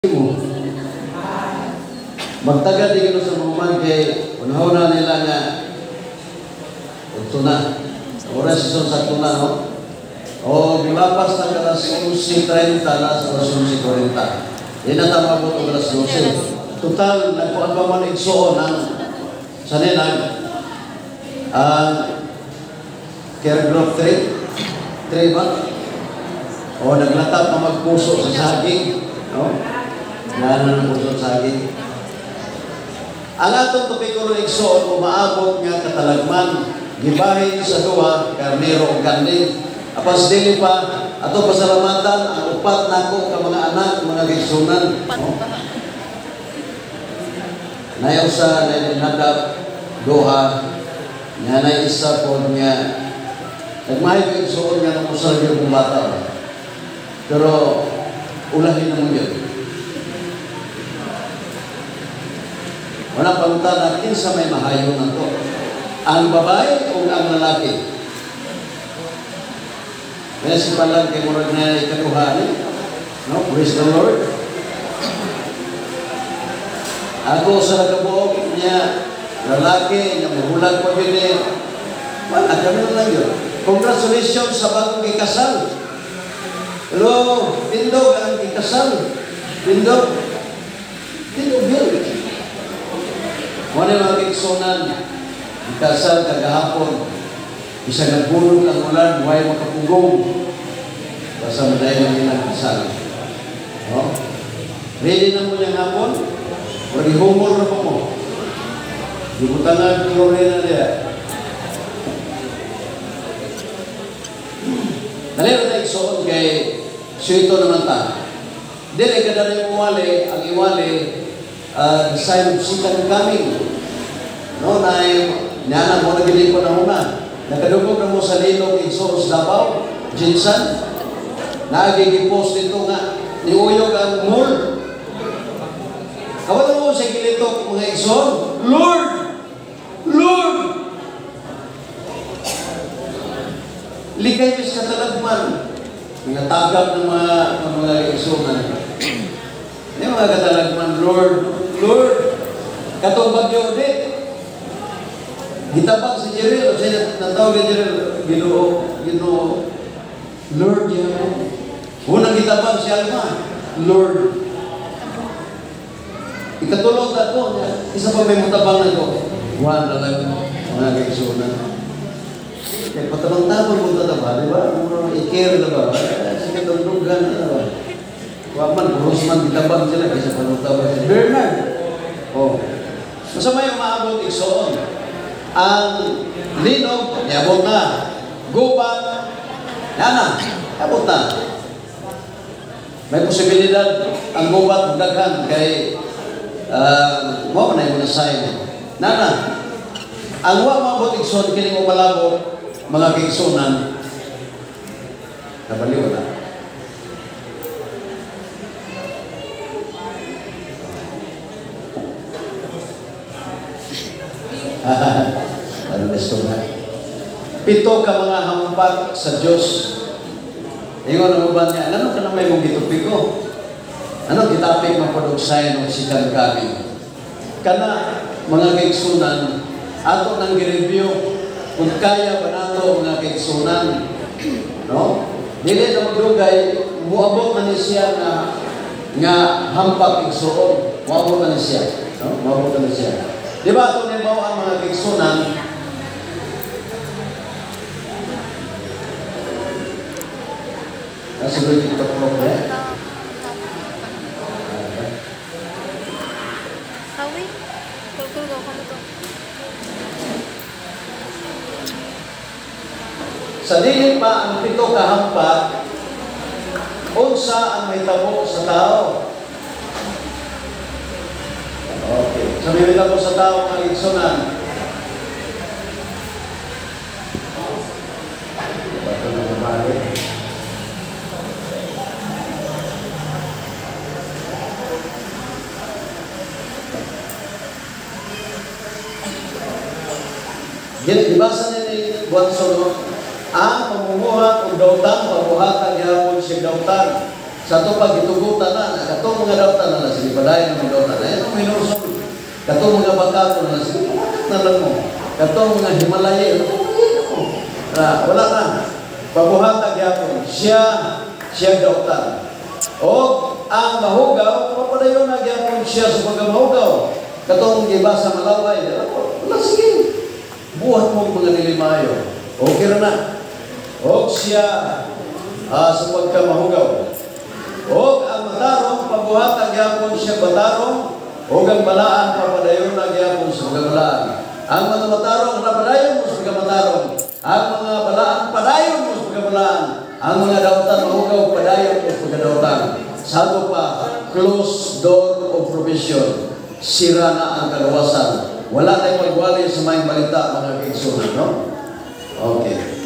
Mo. Magtaga di gino sa mga man kay unahon na nila nga udto na. Oras ison sa tuna, no? O gilapas na alas 11:30 na sa alas 11:40. Di na ta maabot og alas 12. Total, nagkuan pa man igsuon ang sa ninag ang care group 3. 3 ba? O naglatap na magpuso sa saging, no? Lalo ng puso sa saging. Ang atong topiko ron igsoon, umaabot nga katalagman, gibahin sa duha, karnero o kanding. Apas dili pa, ato pasalamatan ang upat nako ka mga anak, mga gigsunan. No? Nayaw sa nadap duha, nga nay isa po nga nagmahay ko igsoon nga nang usal gyud kong bata. Pero ulahin na mo yun. Wala pangutana kinsa may mahayo na to. Ang babae o ang lalaki? May sipalan kay murag na ikaduha ni. No, praise the Lord. Ako sa nakabuok niya lalaki niya mahulag pa yun eh. Wala kami lang yun. Congratulations sa bagong ikasal. Hello, pindog ang ikasal. Pindog. Pindog yun. Wala mga kiksunan, ikasal kagahapon, isa nagbunog ang ulan, huwag makapugong. Basta madayon ang ilang kasal. No? Ready na mo niyang hapon? O humor na po mo? Gibutangan ko rin na niya. Naliro na igsoon kay suito naman ta. Dili ka na rin iwali, ang iwali, the sign of second coming. No, na niana mo na gili ko na una. Nakadugog na mo sa lilong igsoon sa Davao, Jinsan. Nagigipost dito nga, niuyog ang mall. Kawala mo sa gilitok mga igsoon, Lord! Lord! Likay mis katalagman. Mga tagap ng mga igsoon. Yung mga katalagman, Lord, Lord, katong bagyo di. Gitabang si Jeril, siya natawag kay Jeril, Ginoo, Ginoo, Lord, yan. Unang gitabang si Alma, Lord. Ikatulong na ko, isa pa may mutabang na ko. Juan na lang, mga kaisunan. Kaya patabang-tabang mo tataba, di ba? I-care na ba? Sige, tundughan na ba? Waman, puros man, gitabang sila, kaysa panutabang sila. Bernard! Oh. Masa may umaabot igsoon. Ang linog, niabot na. Gubat, yana, niabot na. May posibilidad ang gubat daghan kay mo na yung mga sign. Nana, ang wa maabot igsoon kining umalabot mga kaigsunan, nabaliw na. Ano na? Pito ka mga hampak sa Diyos. Ingon ang uban niya, ano ka na may mong gitupiko? Ano gitapik mapadugsay ng second coming? Kana mga kaigsunan, ato nang gireview kung kaya ba nato mga kaigsunan, no? Dili na magdugay, muabot na ni siya nga hampak igsuon. Muabot na ni siya, no? Muabot na ni siya. Di ba ito nibaw ang mga kaigsunan? Nasiguro dito po ko. Kawi? Kulkul ko kamo to. Sa dili pa ang pito kahampak, unsa ang mahitabo sa tao? Okay. Sa may mahitabo sa tao ang igsunan. Bato na babae. Gibasa niya ni Buatson, ang pamumuhat o dautan, pabuhatan gihapon siya dautan. Sa ato pag gitugutan na, na katong mga dautan na lang, sige, padayon na mga dautan. Ayun ang minusol. Katong mga bakato na lang, sige, pumakat na lang mo. Katong mga Himalaya, ano mo. Na, wala na. Pabuhata gyapon, siya, siya dautan. O ang mahugaw, mapadayon na gyapon siya sa pagkamahugaw. Katong gibasa malaway, wala, sige. Buhat mo mga nilimayo. Okay ra na. O siya sa pagkamahugaw. O ang matarong, pabuhata gyapon siya batarong, o ang balaan, papadayon na gyapon sa pagkabalaan. Ang mga matarong, napadayon mo sa pagkamatarong. Ang mga balaan, padayon mo sa pagkabalaan. Ang mga dautan, mahugaw, padayon mo sa pagkadautan. Sabi pa, close door of provision. Sira na ang kaluwasan. Wala tayong magwali sa maayong balita, mga kaigsunan, no? Okay.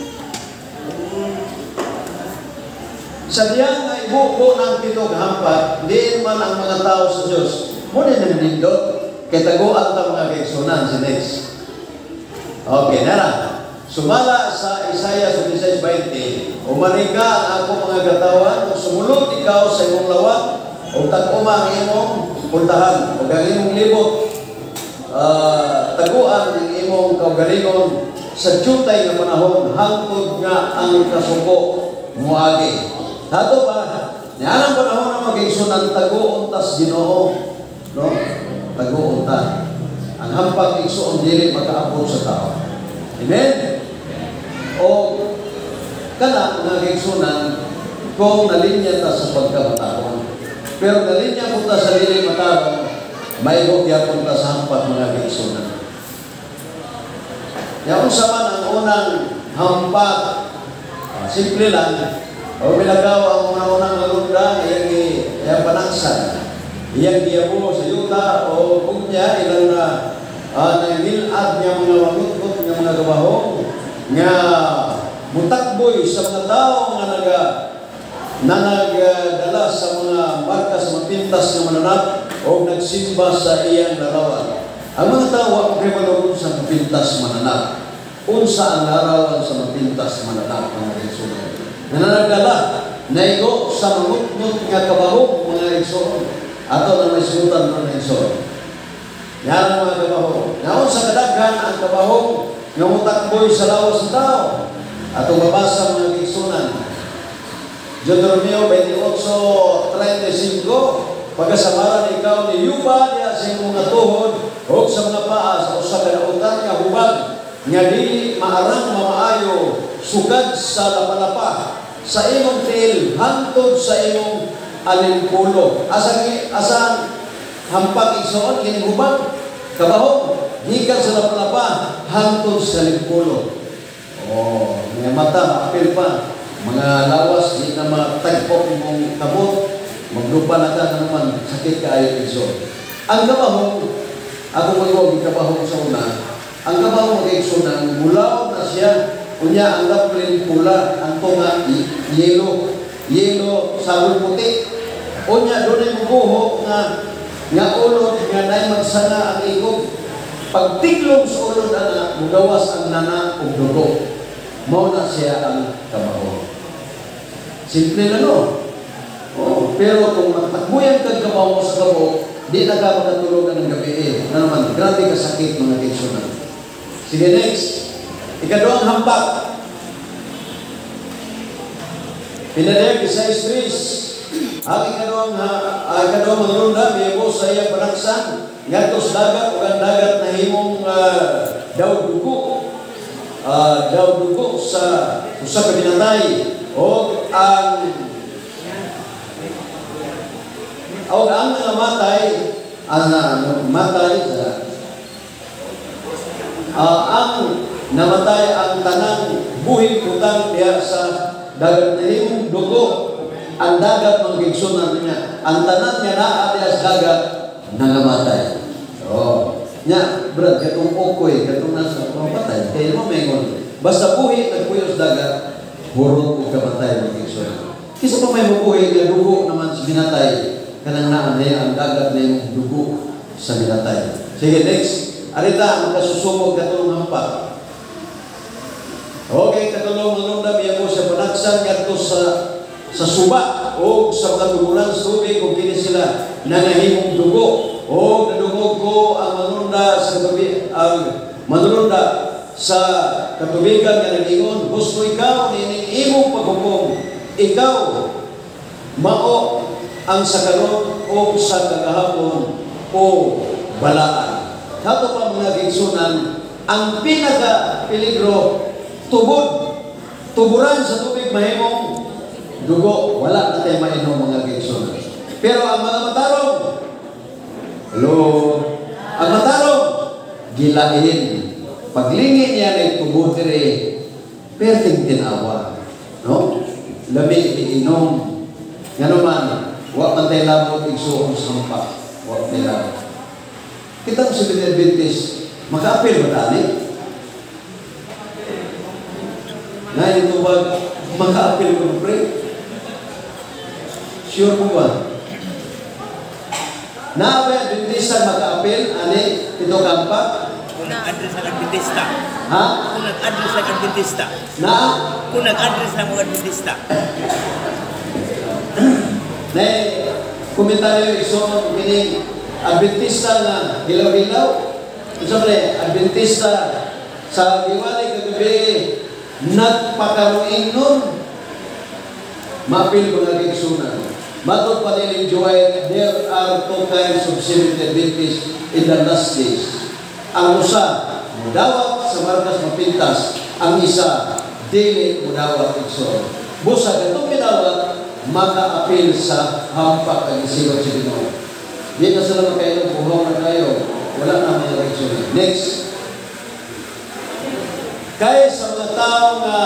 Sa diyang nga ibubo ng pitong hampat, diin man ang mga tao sa Diyos. Muna na nindot, kay taguan ta mga kaigsunan, si next. Okay, nara. Sumala sa Isaiah 26:20, umarika ang ako mga katawan, ug sumulod ikaw sa imong lawak, ug tag-uma ang imong puntahan, ug ang imong libot, taguan ang imong kaugalingon sa jutay nga panahon, hangtod nga ang kasuko moagi. Hato pa, nianang panahon na mag-igsoon taguon tas Ginoo, no? Taguon ta. Ang hampang igsoon dili makaabot sa tao. Amen? O kana nga igsunan kung nalinya ta sa pagkamatarong. Pero nalinya po ta sa dili matarong, maigo gyapon ta sa hampat mga kaigsunan. Yaon sa man ang unang hampat, simple lang. O bilagaw ang unang malunda, iyang panaksan, iyang giyabo sa yuta o unya ilang na nangilad niya mga mangutkot nga mga gabahong nga mutakboy sa mga tao nga nagdala sa mga marka sa mga pintas nga mananap o nagsimba sa iyang larawan. Ang mga tao wa mo sa pintas mananap. Unsa ang larawan sa mga pintas mananap, mga igsoon? Nga nagdala naigo sa mangutngot nga kabahong, mga igsoon. Ato na may sutan ng igsoon. Yan ang mga kabahong. Naon sa kadaghan ang kabahong nga mutakboy sa lawas sa tao. Atong mabasa mga kaigsunan. Deuteronomio 28:35, pagkasamaran ikaw ni Yuba diha sa imong mga tuhod ug sa mga paa sa usa ka dautan nga hubag nga dili maarang mamaayo sukad sa lapalapa sa imong tiil hangtod sa imong alimpulo. Asa asa hampak igsoon kini hubag kabahong gikan sa lapalapa hangtod sa alimpulo. Oh, mga mata maapil pa, mga lawas di na matagpok imong kamot, maglupa na ka na naman, sakit kaayo igsoon. Ang kabahong, ako maghuwag kabahong sa una, ang kabahong mag-igsoon ang bulaw na siya, unya ang laplin pula, ang tunga yelo, yelo sabon puti. Unya dunay mubuho nga nga ulod nga nay magsanga ang ikog. Pagtiglom sa ulod ana, mugawas ang nana ug dugo. Mao na siya ang kabahong. Simple na, no? Oh, pero kung magtakbuyan kag kabahong sa kabok, di na ka makatulog ng gabi eh. Na naman, grabe ka sakit mga kaigsunan. Sige, next. Ikaduhang hampak. Pinadayag 6:3. Ang ikaduhang mangrunda, miyabo sa iyang panaksan, ngadto sa dagat ug ang dagat nahimong daw dugo. Daw dugo sa usa ka binatay og ang namatay ang namatay ang namatay ang tanang buhing butang diha sa dagat nahimong dugo ang dagat ng gigsunan niya, ang tanan nga naa diha sa dagat nangamatay. Oh. Nya, brad, katong okoy, katong nasa patay, kaya mo mengon. Basta buhi, nagpuyo sa dagat, hurot o kamatay mga igsoon. Kisa pa may mabuhi nga dugo naman sa binatay, kanang naan niya ang dagat na yung dugo sa binatay. Sige, next. Arita, magkasusumog katulong hampak. Okay, katulong manundam, iya po sa panagsan, kadto sa suba. hampak o sa mga tuburan sa tubig ug kini sila nangahimong dugo. O nadungog ko ang manunda sa tubig, ang manunda sa katubigan nga nag-ingon, "Husto ikaw niining imong paghukom, ikaw mao ang sa karon o sa kagahapon o balaan." Kato pa, mga kaigsuonan, ang pinaka peligro, tubod, tuburan sa tubig mahimong dugo, wala na tayo mainom, mga kaigsuonan. Pero ang mga matarong, hello, ang matarong, gilain. Paglingi niya na tubod dire, perting tinawa. No? Lami iinom. Nga naman, wa man tayo labot igsuon sa hampak. Wa tayo labot. Kita mo sa Adventist, maka-apil ba tani? Na ito ba, maka-apil ko, pre? Sure mo ba? Na ba Adventista maka-apil, ani, ito kampa? Kung nag-address ng Adventista. Ha? Kung nag-address ng Adventista. Na? Kung nag-address ng mga Adventista. Na komentaryo iso kining Adventista nga hilaw-hilaw. Unsa man eh, Adventista sa giwali kagabi nagpakaruing nun. Maapil, mga kaigsuonan. Matod pa ni Joel, there are two kinds of Seventh Adventists in the last days. Ang usa, mudawat sa markas mapintas. Ang isa, dili mudawat, igsoon. Busa katong midawat, maka-apil sa hampak ang isilot sa Ginoo. Di na sila makainom, buhaw na kayo. Wala na, mga kaigsuonan. Next. Kay sa mga tao nga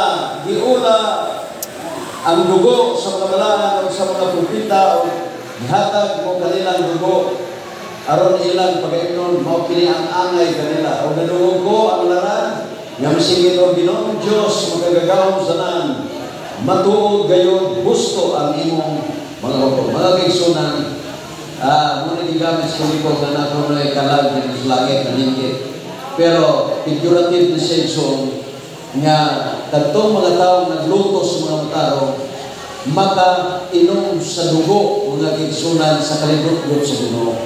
giula ang dugo sa mga balaan o sa mga propeta o gihatag mo kanilang dugo aron ilang pagainon, mao kini ang angay kanila. O nadungog ko ang laran nga misingit og Ginoong Dios makagagahom sa tanan, matuod gayud, husto ang imong mga hukom. Mga kaigsuonan, mo na gigamit sa kumiko nga nako na kalag ng sa langit naningkit, pero figurative na siya, igsoon, nga kadtong mga tawo nagluto sa mga matarong makainom sa dugo, mga kaigsuonan, sa kalibot sa Ginoo.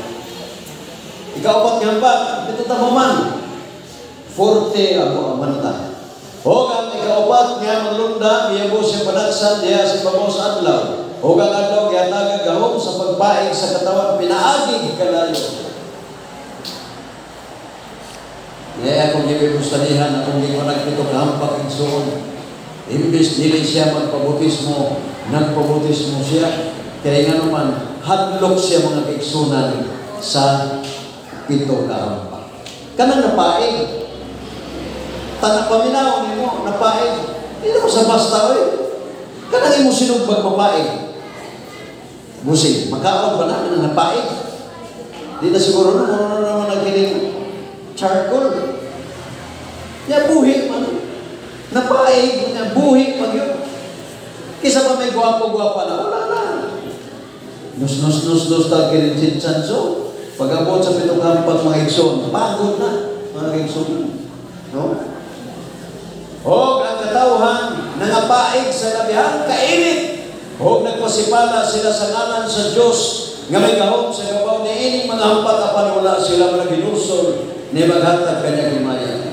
Ikaupat nga hampak, dito ta man. 40 ako ang manata. Og ang ikaupat nga manlunda, miyabo sa panagsan diha sa ibabaw sa adlaw. Og ang adlaw gihatagag gahom sa pagpaig sa katawan pinaagi kalayo. Niya akong gibibustanihan, akong gikunag pito kahampak, igsoon. Imbis dili siya magpabutismo, nagpabutismo siya. Kaya nga naman, hadlok siya, mga kaigsuonan, sa pito kahampak. Kanang napaig. Tanang paminaw nimo, napaig. Hindi mo sa basta, oy. Kanang imo sinugbag mapaig. Busi, makaon ba na kanang napaig? Di na siguro na, muna na naman nagkining charcoal. Ya buhi man. Napaig, ya buhi man yun. Kisa pa may gwapo-gwapa na, wala na. Nus, nus, nus, nus, tag kining chinchanso. Pag-abot sa pitong hampak, mga igsoon, pagod na, mga igsoon. No? Og ang katawhan, nangapaig sa labihang kainit. Og nagpasipala sila sa ngalan sa Diyos nga may gahom sa gabaw ni ining mga hampak, apan wala sila mga ginusol ni maghatag kanya himaya.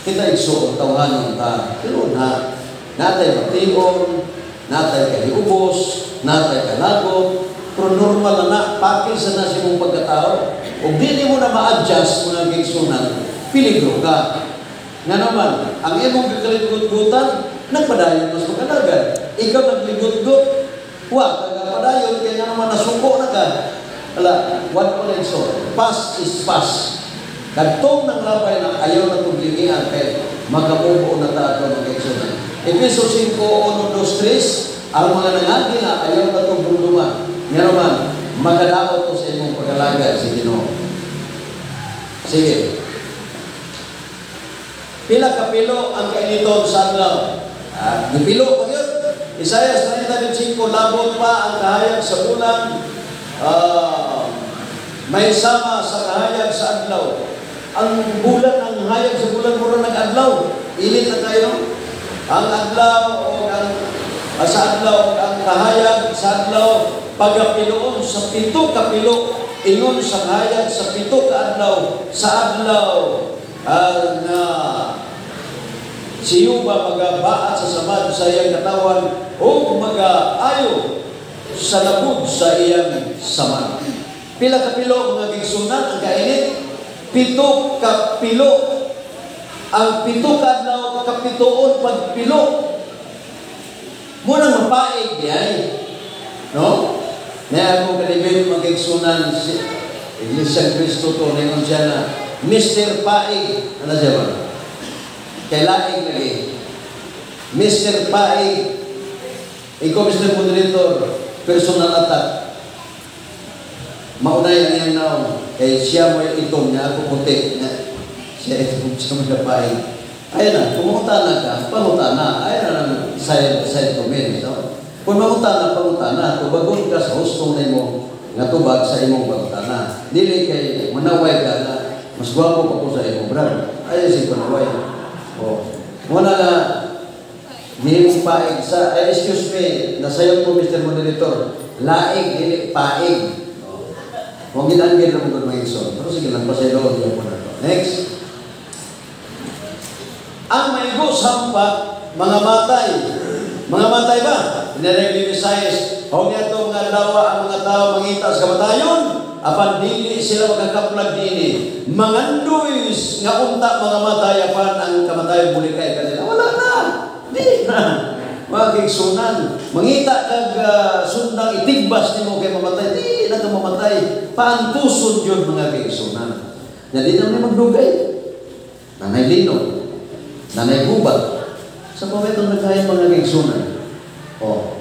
Kita, igsoon, tawhanon ta. Pero na, natay bation, natay kaliubos, natay kalagot, pero normal na na, pakil sa nasi mong pagkatao. O dili mo na ma-adjust, mga kaigsuonan, peligro ka. Nga naman, ang imong gikaligutgutan, nagpadayon mas magkalagan. Ikaw nagligutgut, wa, kagapadayon, kaya nga naman nasuko na ka. Wala, one ko na so, pass is pass. Kadtong nang labay na ayaw na itong lingian kay makabubo na ta ato, mga kaigsuonan. Efeso 5, 1, 2, 3, ang mga nangagi na ayaw na itong dumduma. Nga naman, makadaot to sa imong pag-alagad sa Ginoo. Sige. Pila kapilo ang kainiton sa adlaw? Ah, gipilo pa yun. Isaiah 35, labot pa ang kahayag sa bulan, may sama sa kahayag sa adlaw. Ang bulan, ang hayag sa bulan, mura nag-adlaw. Init na tayo. Ang adlaw o ang Sa adlaw ang kahayag sa adlaw pagapiloon sa 7 ka pilo, ingon sa kahayag sa 7 ka adlaw, sa adlaw nga si Yuba magabaat sa samad sa iyang katawan o magaayo sa labud sa iyang samad. Pila ka pilo, mga gigsunan, ang kainit? 7 ka pilo. Ang 7 ka adlaw kapitoon pagpilo. Munang mapaig diay. No? Na ako kalibin, mga gigsunan, si Iglesia Cristo to, ningon siya na Mr. Paig. Ano siya ba? Kay laing lagi. Mr. Paig. Ikaw, Mr. Moderator, personal attack. Maunay ang iyang naong. Kay siya mo itom niya, ako puti. Siya itom, siya mo paig. Ayun na, kung na ka, pangutana. Ayun na lang, side, side comment. No? Kung mangutana, pangutana. Tubagon ka sa hustong nimo nga tubag sa imong pangutana. Dili kay manaway ka na mas gwapo pa ko sa imong brad. Ayun si panaway. Oh. Muna na gihimong paig sa eh, excuse me, nasayon ko, Mr. Moderator. Laig, dili paig. Oh. Kung ginanggil na mo mga igsoon. Pero sige lang, pasaylo ko po na to. Next. Ang maigo sampak, mga matay. Mga matay ba? Inareg ni Mesayas. Huwag niya itong nga adlaw ang mga tao mangita sa kamatayon. Apan dili sila makakaplag dini. Mangandoy nga unta mga matay, apan ang kamatayon mulikay kanila. Wala na. Di na. Mga kaigsunan, mangita kag sundang itigbas nimo kay mamatay, di na ka mamatay. Paantuson yun, mga kaigsunan. Na di na magdugay. Nanay lino. Nanay gubat. Sa pametong nagkaya, mga kaigsunan. Oh.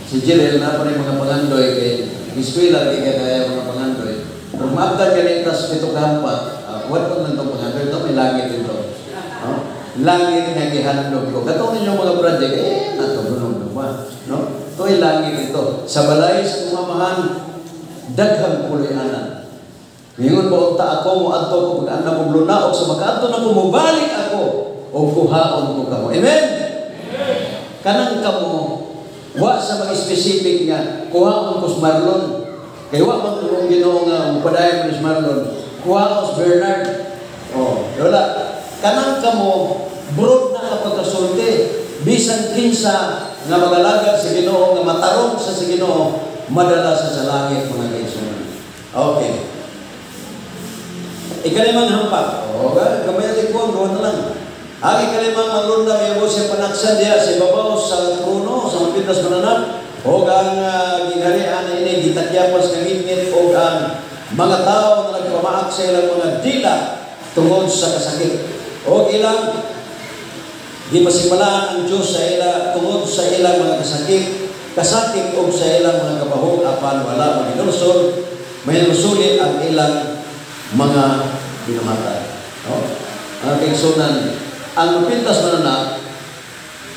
Si Jirel na pa rin mga pangandoy kay eskwela kay kaya mga pangandoy. Pero maabdan ka rin tas 7 kahampat, what ko lang itong pangandoy, ito may langit ito. No? Langit nga gihandog ko. Katong ninyong mga project, eh, natulunong ba? No? Ito ay langit ito. Sa balay sa kumamahan, daghang puloy-anan. Mingon ba unta ako mo adto ko pag anak kong lunaok sa makaadto na ko mobalik ako o kuhaon ko kamo. Amen? Kanang kamo wa sa mga specific nga kuhaon ko sa Marlon. Kay wa man kung Ginoo nga mopadayon mo sa Marlon. Kuhaon sa Bernard. Oh, wala. Kanang kamo broad na kapag kasulti. Bisan kinsa nga magalagad sa Ginoo, nga matarong sa Ginoo, madala sa langit, mga kaigsunan. Okay. Ikalimang hampak. O, gamay natin ko, gawa na lang. Ang ikalimang manlunda, may siya panaksan diya sa ibabaw sa trono, sa mapintas mananap, o ang gingharian na ini, gitakyapas ng ngitngit, o ang mga tao na nagpamaak sa ilang mga dila tungod sa kasakit. O ilang gipasimalaan ang Diyos sa ila tungod sa ilang mga kasakit, kasakit o sa ilang mga kabahog, apan wala maginulsol, may nusulit ang ilang mga binuhatan. No? Ang kaigsunan, ang mapintas mananap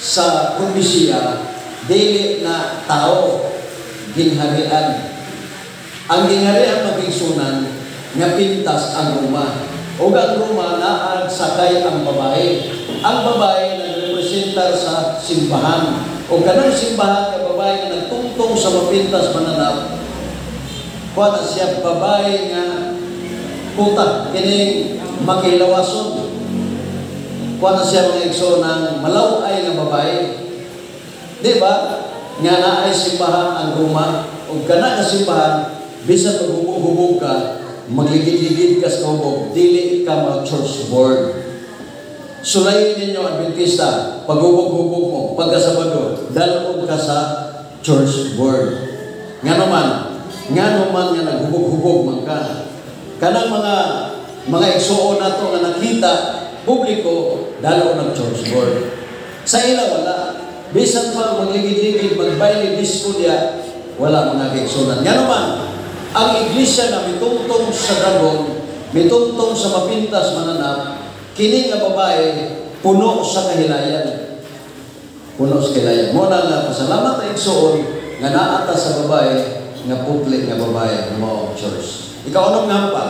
sa propesya, dili na tao, gingharian. Ang gingharian, mga kaigsunan, nga pintas ang Roma. O ang Roma naag sakay ang babae. Ang babae nagrepresentar sa simbahan. O kanang simbahan nga babae nga nagtungtong sa mapintas mananap, kuha na siya babae nga puta, kining makilawason. Kuha na siya, mga igso, ng malaway nga babae. Di ba? Nga naay simbahan ang Roma. O kana nga simbahan, bisan maghubog-hubog ka, magligid-ligid ka sa hubog, dili ka mag-church board. Sulayin ninyo, Adventista, paghubog-hubog mo, pagkasabado, dalon ka sa church board. Nga naman nga naghubog-hubog man ka. Kanang mga igsuon nato nga nakita publiko, dalo ng church board. Sa ila wala. Bisan pa magligid-ligid, magbayle disco diya, wala, mga kaigsunan. Nga naman, ang iglesia na mitungtong sa dragon, mitungtong sa mapintas mananap, kini nga babae puno sa kahilayan. Puno sa kahilayan. Muna nga pasalamat na igsuon nga naata sa babae nga public nga babae nga mao church. Ikaw nga hampa.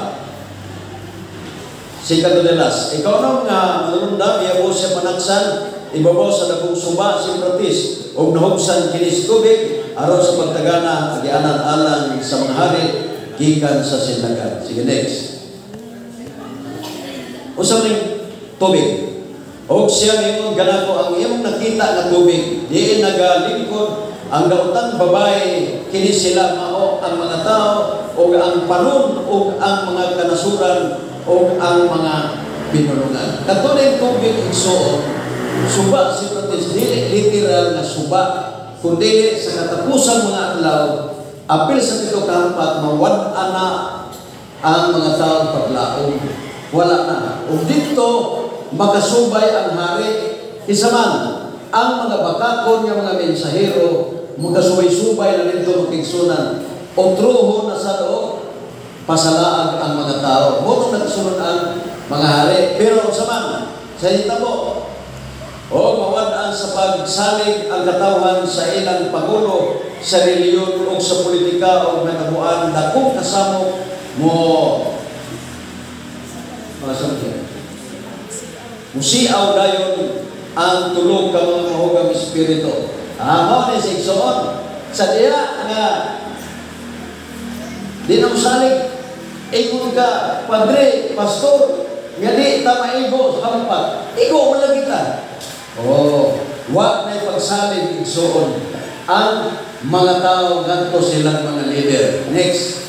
Si Kadunelas. Ikaw nga manulundam, iyabo siya panaksan. ibabaw sa dakong suba sa Euphrates, ug nahugsan kini sa tubig aron sa pagtagana agianan alang sa mga hari gikan sa sinlagan. Sige, next. Unsa man tubig? Og siya ningon ganako ang imong nakita nga tubig, diin nagalingkod ang daotang babae, kini sila mao ang mga tao ug ang panon ug ang mga kanasuran ug ang mga pinulungan. Kato ning tubig, igsuon, suba si Euphrates, dili literal nga suba, kundi sa katapusan mga adlaw, apil sa pito ka hampat, mawad-an na ang mga tao paglaom. Wala na. Ug dito makasubay ang hari, isa man ang mga bakakon nga mga mensahero makasubay-subay na dito makigsunan o truho na sa loob pasalaag ang mga tao. Mao nagsunod ang mga hari. Pero sa man, sa hitabo, o mawad-an sa pagsalig ang katawhan sa ilang pagulo sa relihiyon o sa politika o natabuan dakong kasamok mo mga samkya. Musiaw dayon ang tulog ka mga mahugang espiritu. Ah, mao ni si igsoon. Sa diya nga di na mosalig, ingon ka, padre, pastor, nga di ta maigo sa hampat. Igo man lagi ta. Oh, wa na pagsalig, igsoon, ang mga tao ngadto silang mga leader. Next.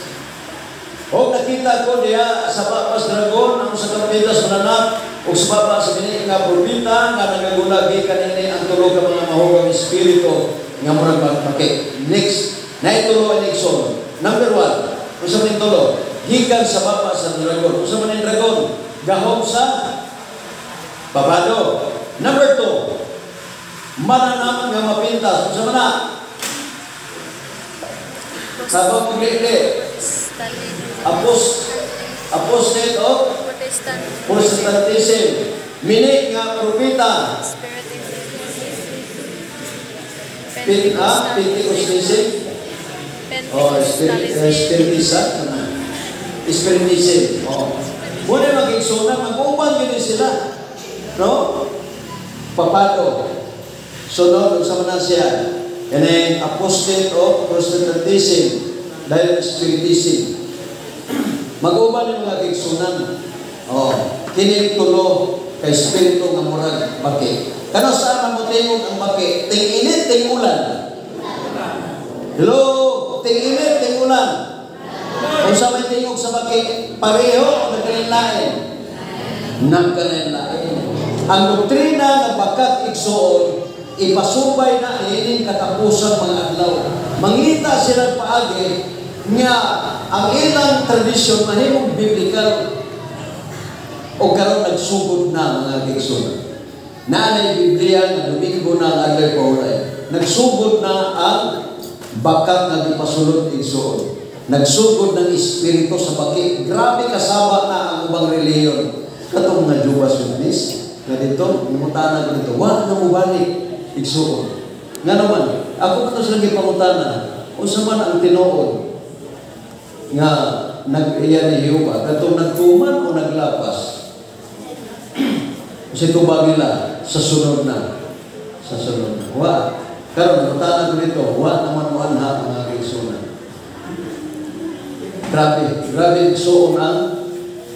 O nakita ko diha sa baba sa dragon ang sa kampitas mananak ug sa baba sa bini nga propeta nga nagagula gikan ini ang tulo ka mga mahugang espiritu nga murag magpaki. Next, naitulo ang igsoon. Number 1, unsa man tulo? Gikan sa baba sa dragon. Unsa man ang dragon? Gahom sa papado. Number 2, mananam nga mapintas. Unsa man na? Sabang maglili. Apostate of Protestant. Protestantism. Mini nga propeta. Pentecostalism. Oh, Spiritism. Spiritism. Oh. Muna magigsunan, mag-uban gini sila. No? Papado. Sunod, unsa man na siya? Yan apostate of Protestantism dahil Spiritism. Mag-uban yung mga kigsunan. Oh, kini tulo kay espiritu nga murag baki. Kano saan man mo tingog ang baki? Ting-init, ting-ulan. Hello, ting-init, ting-ulan. Kung sa may tingog sa baki, pareho o nagkalain-lain? Nagkalain-lain. Ang doktrina nga bakak, igsoon, ipasubay na ining katapusan mga adlaw. Mangita sila paagi nga ang ilang tradisyon mahimong biblical o karon nagsugod na mga kaigsunan. Naanay Biblia nga Domingo na ang adlaw paulay. Nagsugod na ang bakak nga gipasulod, igsoon. Nagsugod ng espiritu sa baki. Grabe kasaba na ang ubang relihiyon. Katong mga Jehovah's Witness nga dito, ngutana ko dito, wa na mobalik, igsoon. Nga naman, ako pa to silang gipangutana, unsa man ang tinuod nga nag-iya ni Jehovah, katong nagtuman o naglapas? Kasi tubag nila sa sunod na. Sa sunod na. Wa. Karon ngutana ko dito, wa naman mo anha ang mga kaigsunan. Grabe, grabe igsoon ang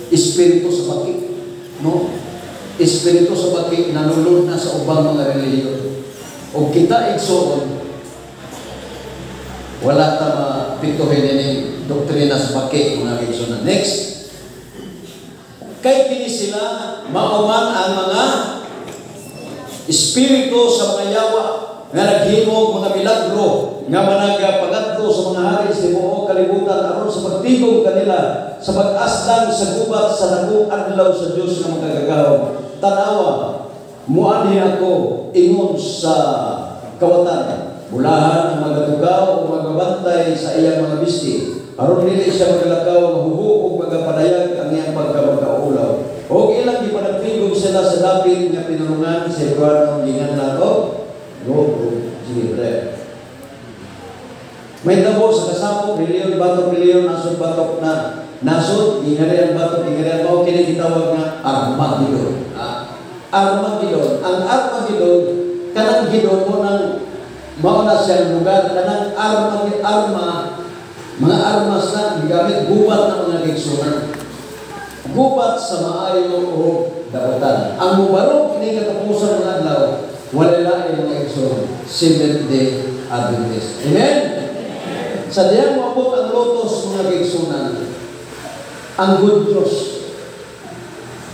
espiritu sa baki. No? Espiritu sa baki nanulod na sa ubang mga relihiyon. O kita, igsoon, wala ta mapituhin ini doktrina sa baki mga kaigsunan. Next. Kay kini sila mauman ang mga espiritu sa mga yawa nga naghimog mga milagro nga managapangadto sa mga hari sa tibuok kalibutan aron sa pagtigom kanila sa pag-aslang sa gubat sa dakong adlaw sa Dios nga makagagahom. Tanawa, muanhi ako ingon sa kawatan. Bulahan ang magatugaw o magabantay sa iyang mga bisti aron dili siya magalakaw nga hubo ug magapadayag ang iyang pagkamagkaulaw. Og ilang gipanagtigom sila sa dapit nga pinulungan sa Cebuano gingan nato. Go, go, sige, bre. May tabo sa kasapok, reliyon, batok, reliyon, nasod, batok na nasod, gingarian, batok, gingarian, mao kini gitawag nga Armageddon. Ah. Armageddon. Ang Armageddon, kanang Gidon mo nang mao na siyang lugar, kanang arma, arma, mga armas na gigamit gubat ng mga kaigsunan. Gubat sa maayo o daotan. Ang mubarog kini katapusan ng adlaw, wala lain, mga igsoon, Seventh-day Adventist. Amen? Sa diyang moabot ang lotos, mga kaigsunan, ang good news,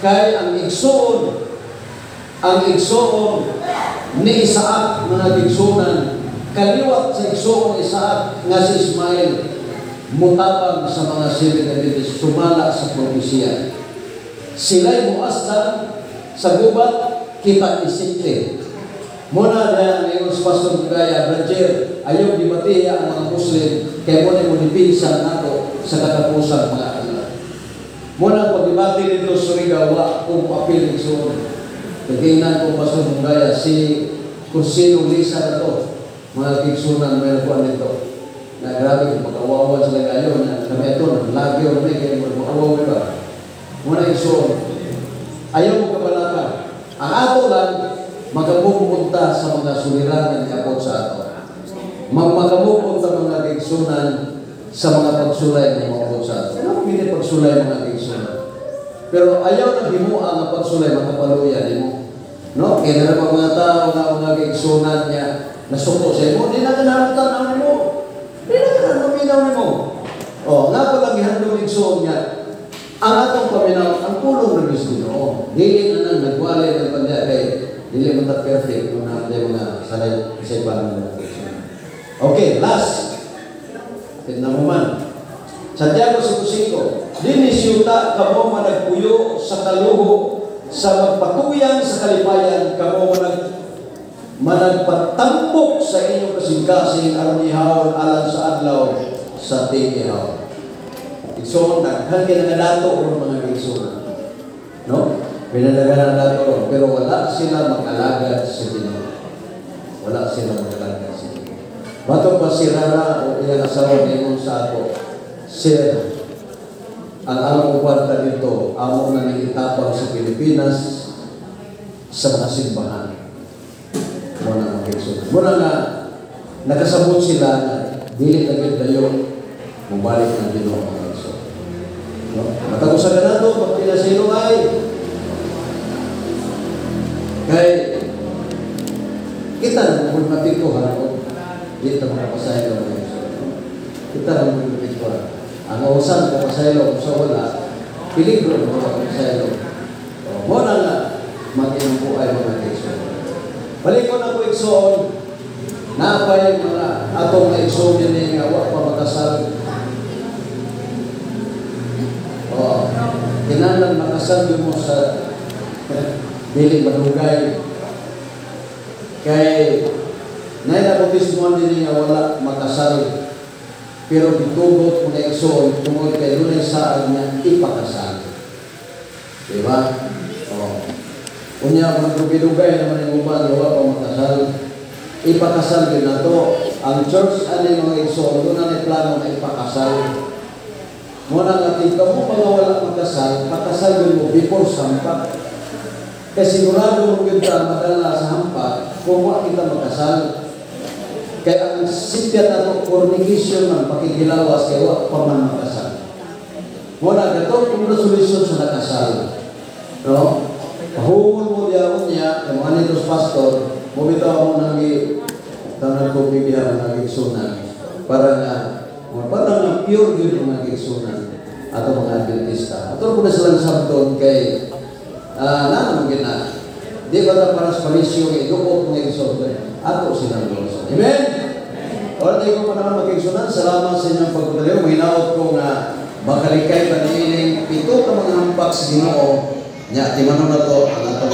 kay ang igsoon ni Isaac, mga kaigsunan, kaliwat sa igsoon ni Isaac nga si Ismael, mutabang sa mga Seventh Adventist sumala sa propesya. Sila'y muasdan sa gubat, kita isikte. Muna na ngayon sa Pastor Bugaya, Roger, ayaw dibatiya ang mga Muslim kay mo na mo depensa nato sa katapusan mga adlaw. Muna pagdebate nito sa Surigao, wa kung apil igsoon. Kagingnan ko Pastor Bugaya, si kung sino Lisa na to, mga kaigsunan, may nakuha nito. Na grabe kung pag-awawan sila kayo, na kami ito, naglagyo kami, kaya mag-awaw ba? Muna igsoon, ayaw mo kabalaka. Ang ato lang, magamupunta sa mga suliranan niabot sa ato. Magmagamupunta, mga kaigsunan, sa mga pagsulay na moabot sa ato. Ano pili pagsulay, mga kaigsunan? Pero ayaw na himua nga pagsulay makapaluya nimo. No? Kaya na pa mga tao nga mga kaigsunan niya nasuko sa imo, di na ganahan tanaw nimo. Di na ganahan maminaw nimo. O, nga pa lang gihandong igsoon niya, ang atong paminaw, ang pulong ng Diyos Ginoo. Dili na nang nagwalay ng panya kay dili man ta perfect kung na mga salay sa iba ng mga. Okay, last. Tignan mo man. Santiago 5:5. Dinhi siyuta kamo managpuyo sa kaluho sa magpatuyang sa kalipayan kamo managpatambok sa inyong kasing-kasing aron ihawon alang sa adlaw sa tig-ihawon. Igsoon, daghan kay nga dato ron, mga igsoon. No? Pinadaghan ang dato ron, pero wala sila makalagad sa Ginoo. Wala sila makalagad sa Ginoo. Bato pa si Rara o iyang asawa ningon sa ako, "Sir, ang among kwarta dito, amo na nang sa Pilipinas sa mga simbahan." Muna mga igsoon. Muna nga, nakasabot sila na dili na gyud dayo mubalik ng Ginoo, mga igsoon. No? Matag usa ka nato, pagpila sa ay kay kita na mo mapikuhan o di ta mga pasaylo, mga igsoon. No? Kita na mo mapikuhan. Ang usan ka pasaylo, kung sa wala, peligro mo mga pasaylo. O, mo na nga, mag-inom ay mga igsoon. Balik ko na ko igsoon, napay mga atong mga igsoon din nga wa pa makasal. O, kinahanglan makasal mo sa dili madugay. Kay nay nabautismohan din nga wala makasal. Pero gitugot mga igsoon tungod kay dunay saad nga ipakasal. Diba? O. Unya magdugay-dugay naman yung uban wa pa makasal. Ipakasal din nato. Ang church ani, mga igsoon, doon na plano na ipakasal. Muna nga tingka mo pa nga wala makasal, pakasal din mo before sampak. Kay sigurado mo gyud ta madala sa hampak kung wa kita makasal. Kay ang sipyat ato fornication man, pakigilawas, kay wa pa man makasal. Muna kato congratulations sa nakasal. No? Pahungol mo diya unya, kay mga nito pastor, mo bitaw mo nang gi tanan ko bigyan mga igsunan para nga pure gyud mga igsunan ato mga Adventista. Ato ko na silang sabton kay na naman na di ba ta para sa palisyo idukot mga igsoon ato silang gulusan. Amen? Ora tayo ko pa naman magigsunan. Salamat sa inyong pagpataliw. Mahinaot ko nga makalikay pa niining pito ka mga hampak sa Ginoo. Nya, timanon na to ang atong